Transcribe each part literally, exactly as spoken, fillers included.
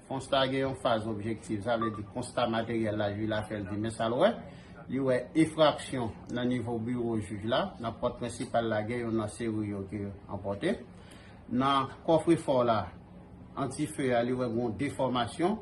Fons la gen yon faz objektif, sa vle di konsta materyèl la, jij la fè l di men sa l wè. Li wè enfraksyon nan nivo biwo jij la, nan pòt prensipal la gen yon nan seri yo ki anpòte. Nan kòfrefò la, antife a, li wè gon defòmasyon,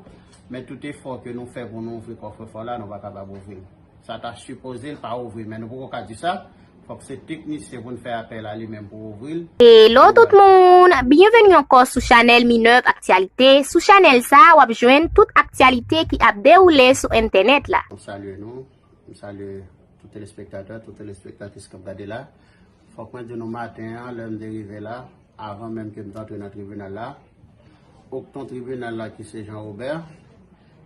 men tout efò ke nou fè pou nou ouvri kòfrefò la, nou pa kapab ouvri l. Sa ta sipoze l pa ouvri, men nou poko ka di sa. Fòk se teknisyen pou n fè apèl a li menm pou ouvri l. Hello tout moun! Byenveni ankò sou chanèl Minerve Aktyalite. Sou chanèl sa a, w ap jwenn tout aktyalite ki ap dewoule sou entènèt la. M salye nou, m salye tout telespektatè, tout telespektatris k ap gade la. Fòk mwen di nou maten an, lè m te rive la, avan menm ke m t antre nan tribinal la, okton tribinal la ki se Jean Robert,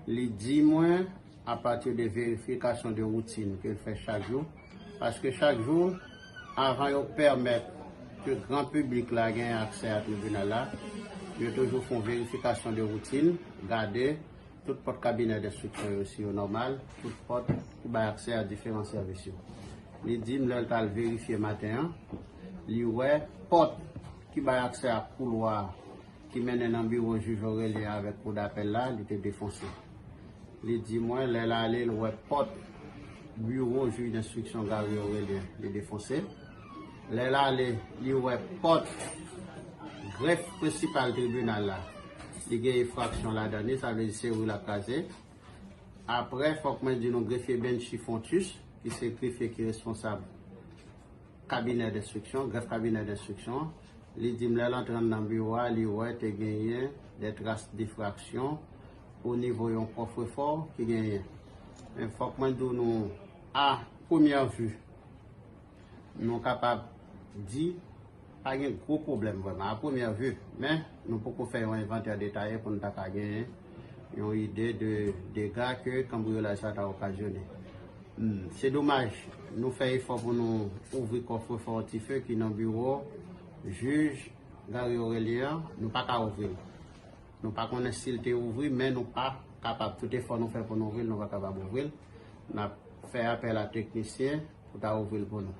li di mwen, apati de verifikasyon de woutin ke l fè chak jou, paske chak jou, avan yo pèmèt ke gran piblik la gen aksè a tribinal la, yo toujou fè yon verifikasyon de woutin, gade tout pòt kabinè denstriksyon yo si yo nòmal, tout pòt ki bay aksè a diferan sèvis yo. Li di m lè l t al verifye maten an, li wè pòt ki bay aksè a koulwa ki mennen nan biwo jij Orelien avèk koudapèl la, li te defonse. Li di mwen lè l ale, l wè pòt biwo jij denstriksyon Gary Orelien, li defonse. Lè l ale, li wè pòt grèf prensipal tribinal la, li gen enfraksyon ladan li, sa vle di seri l ap kraze. Apre, fòk mwen di nou grefye Benchy Fontus, ki se grefye ki responsab kabinè denstriksyon, grèf kabinè denstriksyon, li di m lè l antre anndan biwo a, li wè te genyen de tras defraksyon o nivo yon kòfrefò ki genyen. Men fòk mwen di nou, a premyè vi, nou kapab di pa gen gwo pwoblèm vrèman, a premyè vi, men nou poko fè yon envantè detaye pou n ta ka genyen yon ide de dega ke kanbriyolaj sa ta okazyone. Hmm, se domaj, nou fè efò pou nou ouvri kòfrefò antife ki nan biwo jij Gary Orelien an, nou pa ka ouvri l. Nou pa konnen si l te ouvri, men nou pa kapab. Tout efò nou fè pou nou ouvri l, nou pa kapab ouvri l. N ap fè apèl a teknisyen pou ta ouvri l pou nou.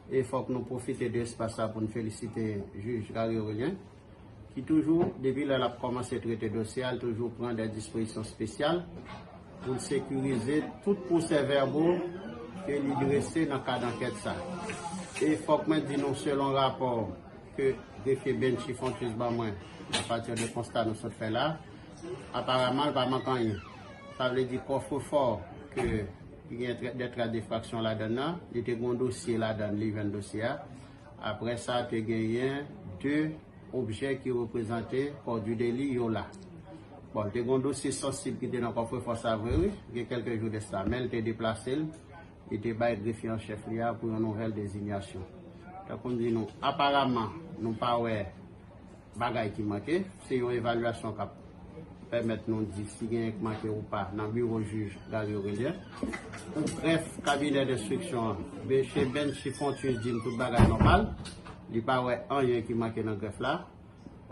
E fòk nou pwofite de espas la pou n felisite jij Gary Orelien, ki toujou, depi lè l ap kòmanse trete dosye a, l toujou pran de dispozisyon espesyal pou l sekirize tout pwosè vèbo ke li drese nan kad ankèt sa. E fòk mwen di nou, selon rapò ke grefye Benchy Fontus ban mwen, apati de konsta nou sot fè la, aparaman, l pa manke anyen. Sa vle di kòfrefò ke ki gen trè- de tras defraksyon ladan l nan, li te gen yon dosye ladan l, li jwenn dosye a. Apre sa, te genyen de objè ki reprezante kò di deli yo la. Bon, te gen yon dosye sansib ki te nan kòfrefò sa vre, wi, gen kèlke jou de sa, men l te deplase l, li te bay grefye an chèf li a pou yon nouvèl dezinyasyon. Tankou m di nou, aparaman, nou pa wè bagay ki manke, se yon evalyasyon k ap pèmèt nou di si genyen k manke ou pa nan biwo jij Gary Orelien. Pou grèf kabinè denstriksyon an, Benchy Fontus di m tout bagay nòmal, li pa wè anyen ki manke nan grèf la.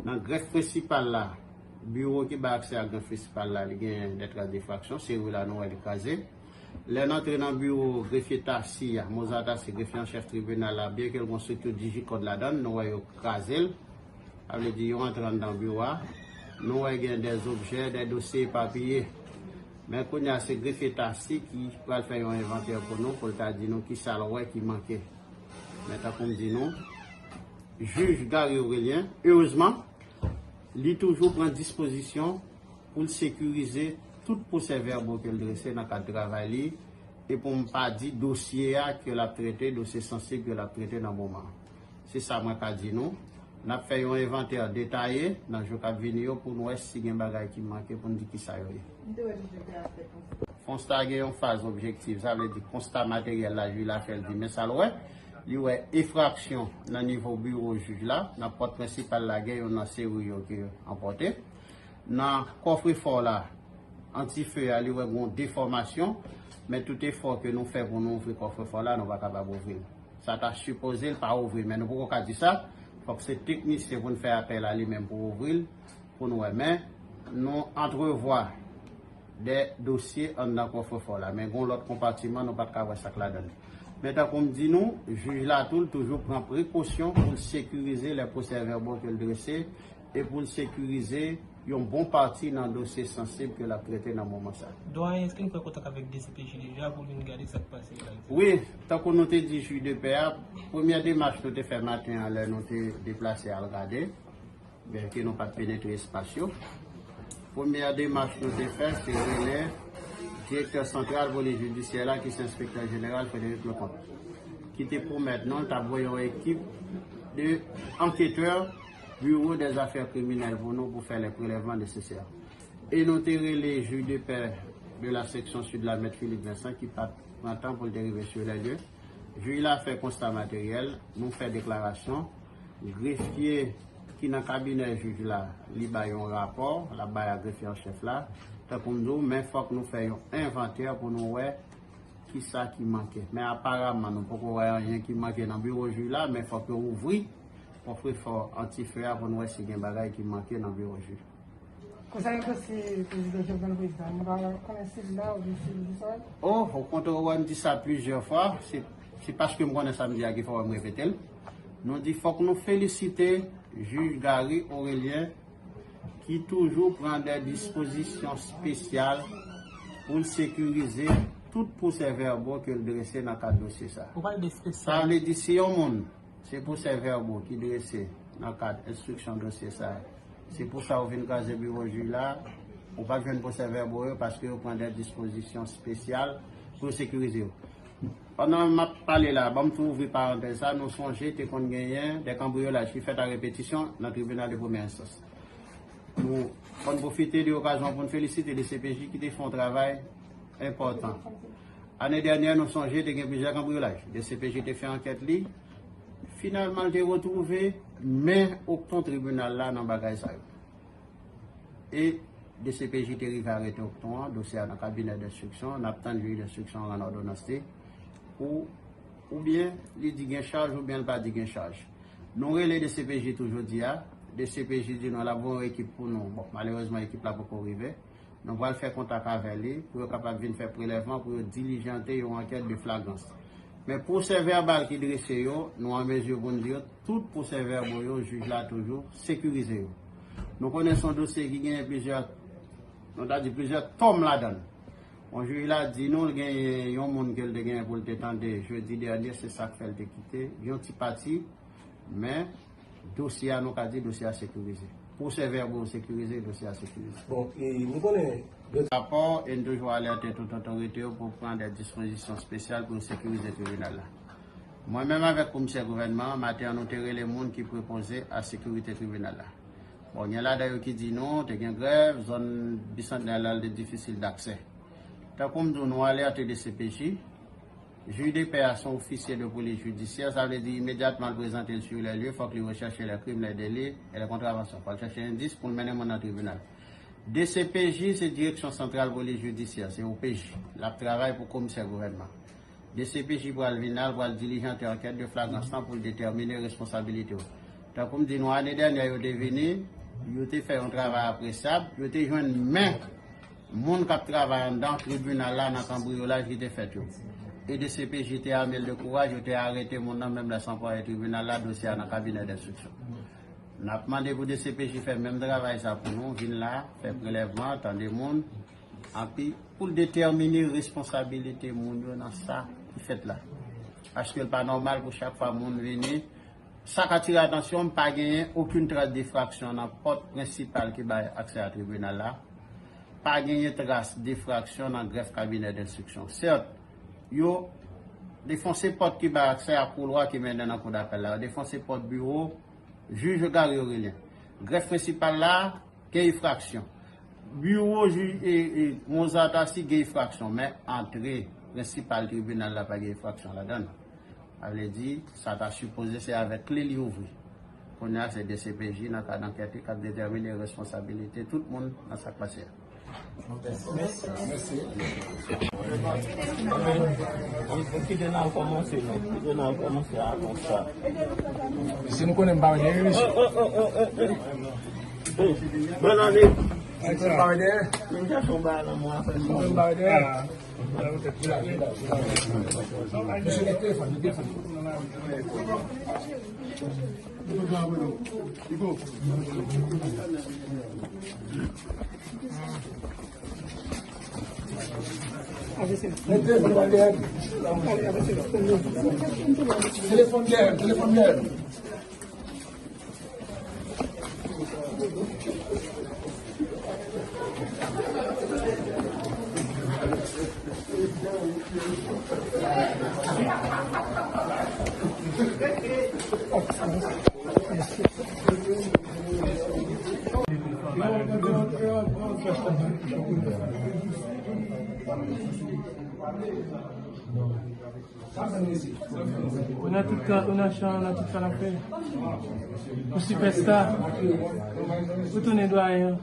Nan grèf prensipal la, biwo ki bay aksè a grèf prensipal la, li gen de tras defraksyon, seri la nou wè li kraze. Lè n antre nan biwo grefye Tassy a, Mozart Tassy, grefye an chèf tribinal la, byenke l gen yon estrikti Digicode ladan l, nou wè yo kraze l. Sa vle di yo antre anndan biwo a. Nou wè gen de objè, de dosye epapiye. Men kounye a se grefye Tassy ki pral fè yon envantè pou nou, pou l ta di nou kisa l wè ki manke. Men tankou m di nou, jij Gary Orelien, erezman, li toujou pran dispozisyon pou l sekirize tout pwosè vèbo ke l drese nan kad travay li, e pou m pa di dosye a ke l ap trete, dosye sansib ke l ap trete nan moman an. Se sa mwen ka di nou. N ap fè yon envantè detaye nan jou k ap vini yo pou n wè si gen bagay ki manke pou n di kisa yo ye. Fons la gen yon faz objektif, sa vle di konsta materyèl la, jij la fè l di men sa l wè. Li wè enfraksyon nan nivo biwo jij la, nan pòt prensipal la gen yon nan seri yo ki anpòte. Nan kòfrefò la, antife a, li wè gon defòmasyon, men tout efò ke nou fè pou nou ouvri kòfrefò la, nou pa kapab ouvri l. Sa ta sipoze l pa ouvri, men nou poko ka di sa. Fòk se teknisyen pou n fè apèl a li menm pou ouvri l, pou n wè. Men nou antrevwa de dosye anndan kòfrefò la, men gon lòt konpatiman nou pa t ka wè sa k ladan l. Men tankou m di nou, jij la tou, l toujou pran prekosyon pou l sekirize lè pwosè vèbo ke l drese, e pou l sekirize yon bon pati nan dosye sansib ke l ap trete nan moman sa. Dwayen, èske nou pran kontak avèk D C P J deja pou l vin gade sa k pase la? Wi, tankou nou te di jij de pè a, premyè demach nou te fè maten an lè nou te deplase al gade, byenke nou pa t penetre espas yo. Premyè demach nou te fè, se rele direktè santral polis jidisyè la, ki se enspektè jeneral Frédéric Leconte, ki te pwomèt nou l t ap voye yon ekip de anketè Bureau des Affaires Criminelles pou nou pou fè lè prelèvman nesesè. E nou te rele jij de pè de la section sud la, mèt Philippe Vincent, ki pa t pran tan pou l te rive sur les lieux. Jij la fè konsta materyèl, nou fè deklarasyon. Grefye ki nan kabinè jij la, li bay yon rapò, l ap bay a grefye an chèf la. Tankou m di w, men fòk nou fè yon envantè pou nou wè kisa ki manke. Men aparaman, nou poko wè anyen ki manke nan biwo jij la, men fòk yo ouvri kòfrefò antife a pou nou wè si gen bagay ki manke nan biwo jij. Konsènan dosye prezidan Jovenel Moïse la, nou pa konnen si l la oubyen si l disparet? Oh, okontrè, ou wè m di sa plizyè fwa. Se, se paske m konnen sa m di a ki fè w wè m repete l. Nou di fòk nou felisite jij Gary Aurelien ki toujou pran de dispozisyon espesyal pou l sekirize tout pwosè vèbo ke l drese nan kad dosye sa. Ou pale de espesyal. Sa vle di si yon moun se pwosè vèbo ki drese nan kad enstriksyon dosye sa a. Se pou sa ou vin kraze biwo jij la, ou p ap jwenn pwosè vèbo yo paske yo pran de dispozisyon espesyal pou yo sekirize yo. Pandan m ap pale la, ban m tou ouvri parantèz sa, nou sonje te konn genyen de kanbriyolaj ki fèt a repetisyon nan tribinal de premyè enstans. Nou konn pwofite de okazyon pou n felisite D C P J ki te fè yon travay enpòtan. Ane dènyè, nou sonje, te gen plizyè kanbriyolaj. D C P J te fè ankèt li. Finalman, l te retwouve men okton tribinal la nan bagay sa yo. E D C P J te rive arete okton an, dosye a nan kabinè denstriksyon, n ap tann jij denstriksyon rann òdonans li pou oubyen li di gen chaj oubyen l pa di gen chaj. Nou rele D C P J tou jodi a. D C P J di nou l ap voye yon ekip pou nou. Bon, malerezman, ekip la poko rive. Nou pral fè kontak avè li pou yo kapab vin fè prelèvman, pou yo dilijante yon ankèt de flagrans. Men pwosè vèbal ki drese yo, nou an mezi pou n di yo, tout pwosè vèbo yo, jij la toujou sekirize yo. Nou konnen se yon dosye ki genyen plizyè, nou ta di plizyè tòm ladan l. Bon, jij la di nou l genyen yon moun ke l te genyen pou l te tande jedi dènye, se sa k fè l te kite yon ti pati, men dosye a, nou ka di dosye a sekirize. Pwosè vèbo yo sekirize, dosye a sekirize. Bon, e nou konnen rapò, e n toujou alète tout otorite yo pou pran de dispozisyon espesyal pou yo sekirize tribinal la. Mwen menm avèk komisè gouvènman an, maten an, nou te rele moun ki prepoze a sekirite tribinal la. Bon, gen ladan yo ki di nou te gen grèv, zòn Bisantnè la, l te difisil daksè. Tankou m di w, nou alète D C P J. Jij de pè a se yon ofisye de polis jidisyè, sa vle di imedyatman l prezante l sur les lieux, fòk li rechèche les crimes, les délits et les contraventions. Fò l chèche endis pou l mennen moun nan tribinal. D C P J se Direksyon Santral Polis Jidisyè, se O P J. L ap travay pou komisè gouvènman. D C P J pral vin la, l pral dilijante ankèt de flagrans lan pou l detèmine responsabilite yo. Tankou m di nou, ane dènyè yo te vini, yo te fè yon travay apresyab, yo te jwenn men moun k ap travay anndan tribinal la nan kanbriyolaj ki te fèt yo. E D C P J te ame l de kouraj, yo te arete moun nan menm lè se anplwaye tribinal la, dosye a nan kabinè denstriksyon. N ap mande pou D C P J fè menm travay sa pou nou, vin la, fè prelèvman, tande moun, anpi pou l detèmine responsabilite moun yo nan sa ki fèt la. Paske l pa nòmal pou chak fwa moun vini, sa k atire atansyon m, pa genyen okenn tras difraksyon nan pòt prensipal ki bay aksè a tribinal la. Pa genyen tras difraksyon nan grèf kabinè denstriksyon. Sèt, yo defonse pòt ki bay aksè a koulwa ki mennen nan koudapèl la. Yo defonse pòt biwo jij Gary Aurelien. Grèf prensipal la, gen enfraksyon. Biwo jij e, e, Mozart Assis gen enfraksyon, men antre prensipal tribinal la pa gen enfraksyon ladan l. Sa vle di, sa ta sipoze se avèk kle li ouvri. Kounye a, se D C P J nan kad ankèt li k ap detèmine responsabilite tout moun nan sa k pase a. Mèsi. Mèsi. Kite n al kòmanse, non. Kite n al kòmanse a konsa. Si nou konnen m pa wè gen ris. Bòn ane. Mwen chache yon bagay nan mwen, apre m. Mwen chache yon bagay dèyè. Misye gen telefòn, gen telefòn. Gen telefòn dèyè. Telefòn dèyè, telefòn dèyè. Ou nan tout kan, ou nan chan, ou nan tout sa n ap fè. Ou sipèsta. Ou tounen dwayen.